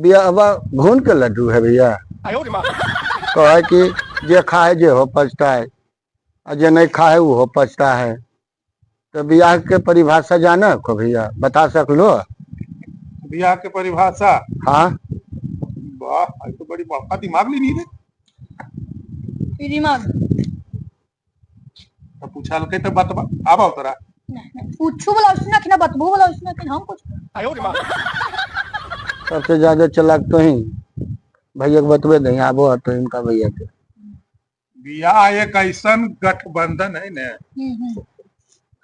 बियाहवा घून के लड्डू है भैया। कहे कि जे खाए जे हो पछताए और जे नहीं खाए वो हो पछता है। तो बियाह के परिभाषा जाना को भैया बता सकलो? बियाह के परिभाषा? हाँ। वाह, आज तो बड़ी बड़का दिमाग ली रे। दिमाग तो पूछल के तो बतबा आबा तोरा। पूछू वाला उसने कि ना बतबू वाला उसने कि हम कुछ। सबसे ज्यादा चलाक तो ही भैया के बतबे नहीं आबो तो इनका भैया के। बियाह एक ऐसा गठबंधन है ने।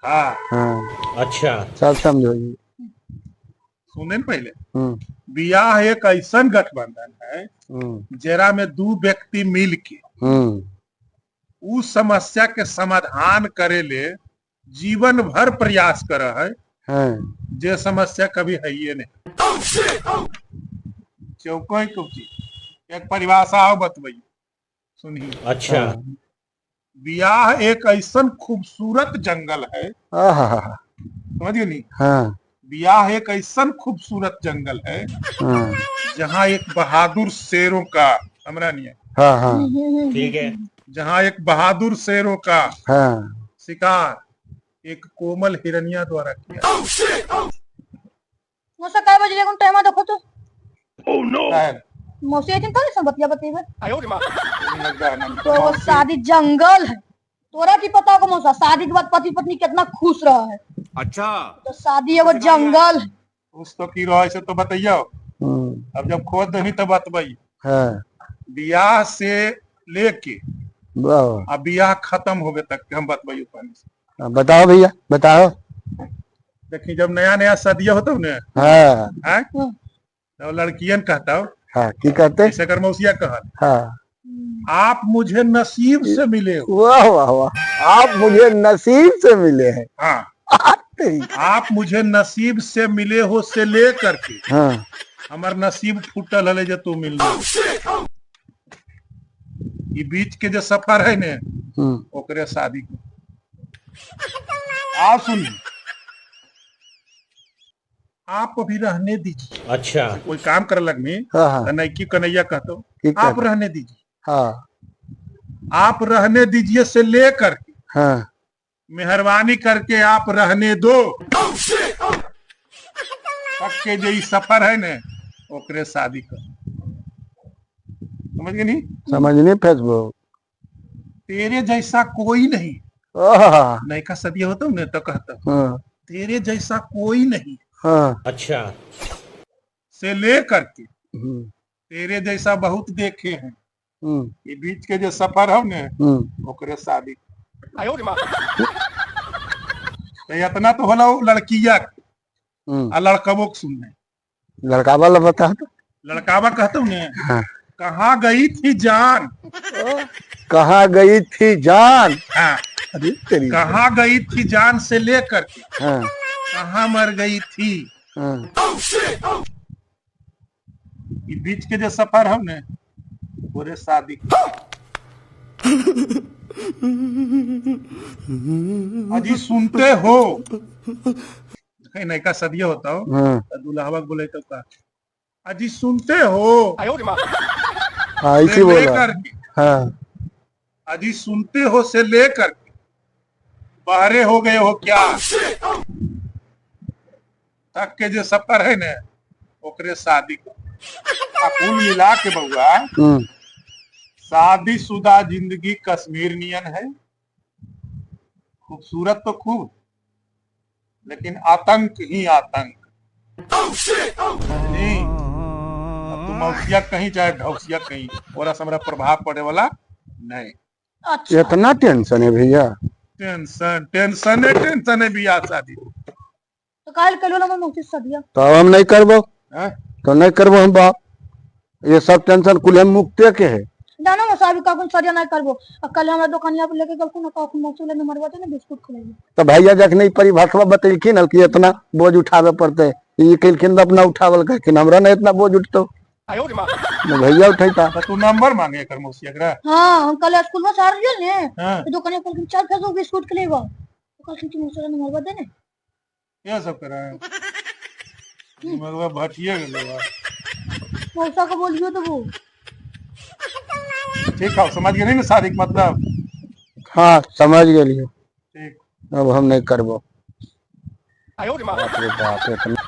हाँ। हाँ। अच्छा। सब समझो जी। सुने न पहले। बियाह एक ऐसा गठबंधन है जेरा में दो व्यक्ति मिल के उस समस्या के समाधान करे ले जीवन भर प्रयास कर है। हाँ। जे समस्या कभी है ही नहीं। चौकोई कुची एक परिभाषा आओ बतबई सुनी। अच्छा। बियाह एक ऐसा खूबसूरत जंगल है। आहा। समझ गए नी? हाँ। बियाह एक ऐसा खूबसूरत जंगल है हाँ। जहाँ एक बहादुर शेरों का हमरा नहीं है। हाँ हाँ। ठीक है। जहाँ एक बहादुर शेरों का हाँ। शिकार एक कोमल हिरनिया द्वारा किया। मौसा काय बजे लेकिन टाइम देखो तो। है। मौसी आई थी सब बतिया बतिया। लगता है ना। तो वो शादी जंगल है। तोरा की पता को मौसा शादी के बाद पति पत्नी कितना खुश रहा है। अच्छा। तो शादी एगो जंगल है। उस तो की रहे से तो बताइयो। अब जब खोद दही तो बतबई। हाँ। बियाह से लेके वाह। अब बियाह खत्म हो गए तक के हम बतबई पानी से। हाँ, बताओ भैया बताओ। देखी जब नया नया सदिया होता ने। हाँ। हैं? तो लड़कियन कहता हो। हाँ की कहते? जैसे कर मौसिया कहल। हाँ। आप मुझे नसीब से मिले हो। वाह वाह वाह, आप मुझे नसीब से मिले हैं। हाँ। तेरी। आप मुझे नसीब से मिले हो से ले करके। हाँ। हमार नसीब फूटल हले जो तू मिल। ये बीच के जो सफर है ने ओकरे शादी को। आप सुनिए, आप अभी रहने दीजिए। अच्छा। कोई काम करे लगनी हाँ हाँ। तो नैकी कन्हैया कहतो ठीक आप है। रहने दीजिए। हाँ। आप रहने दीजिए से ले करके। हाँ। मेहरबानी करके आप रहने दो। तक के जो सफर है ने ओकरे शादी कर। समझ गए नहीं? समझ नहीं फेसबुक। तेरे जैसा कोई नहीं। आहा। नयका सदिया होता ने तो कहता हाँ। तेरे जैसा कोई नहीं। हाँ। अच्छा। से ले करके तेरे जैसा बहुत देखे हैं। ये बीच के जो सफर है ने ओकरे शादी। तो इतना तो होला लड़किया आ लड़कबो के सुनने। लड़का वाला बता तो। लड़कावा कहता हूँ ने। हाँ। कहाँ गई थी जान? कहाँ गई थी जान? हाँ। अरे तेरी। कहाँ गई थी जान से लेकर के। हाँ। कहाँ मर गई थी? हाँ। ये बीच के जो सफर है ने पूरे शादी। अजी सुनते हो नयका सदिया होता हो। हाँ। तो दुल्हवा के बोले तो का अजी सुनते हो? हाँ, इसी से बोला। लेकर के। हाँ। अजी सुनते हो से लेकर के बहरे हो गए हो क्या? तक के जो सफर है ने ओकरे शादी को। आ कुल मिला के बउआ शादीशुदा जिंदगी कश्मीर नियन है। खूबसूरत तो खूब लेकिन आतंक ही आतंक। नहीं अब तू मौसिया कहीं चाहे ढौसिया कहीं और हमरा प्रभाव पड़े वाला नहीं। अच्छा। इतना टेंशन है भैया? टेंशन टेंशन है, टेंशन है बियाह शादी। तो काल कलो ना मौसी सदिया। तो अब हम नहीं करबो। हैं? तो नहीं करबो हम बाप। ये सब टेंशन कुल हम मुक्ते के है। ना ना मौसा अभी काकुन सदिया नहीं करबो। आ कल हमरा दुकानिया पर लेके गेलखुन ना काकुन मौसी ले नंबरवा दे ना बिस्कुट खिलाइए। तो भैया जखन परिभाषा बतेलखिन हल कि इतना बोझ उठावे पड़ते, ये कहलखिन तो अपना उठावल कहलखिन, हमरा ना इतना बोझ उठतो। ना भैया उठैता। तो तू नंबर मांगे कर मौसी एकरा? हाँ, हम कल स्कूल में सार गेल ने। हाँ। तो दुकानिया पर चल फेसबुक बिस्कुट खिलाइबो। तो कहलखिन कि मौसी ले नंबरवा दे ने। ये सब करे मगवा भटिए गेलो बा। मौसा को बोलियो तो वो। ठीक है, समझ गए ना शादी के मतलब? हाँ समझ गेलियो। ठीक। अब हम नहीं करबो। बाप रे बाप, इतना